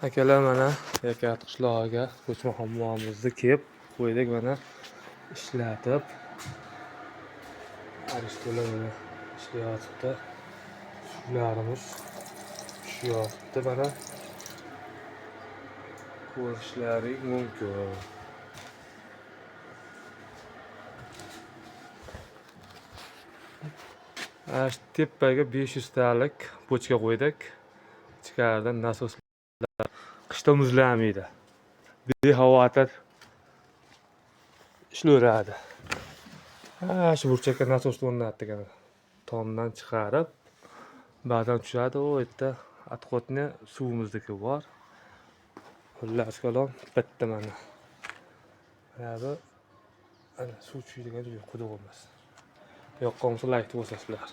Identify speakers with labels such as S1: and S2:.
S1: Akalar, mana Yakat qishlog'iga ko'chma hammomimizni kelib qo'ydik, mana ishlatib. Aristolar mana ishlayotibdi. Suvlarimiz tushyapti mana. Ko'rishlaring mumkin. Ana shu tepaga 500 talik bochka qo'ydik. Ichkaridan nasoslar qishda muzlamaydi. Bexavotir ishlayveradi. Ha, shu burchakka nasosni o'rnatdik ana. Tomdan chiqarib, ba'zan tushadi, u yerda отходный suvimizniki bor. Xullas kalom, bitta mana. Mana bu ana suv tushadigan joyi, quduq emas. Yoqqan bo'lsa, laykni bosasizlar.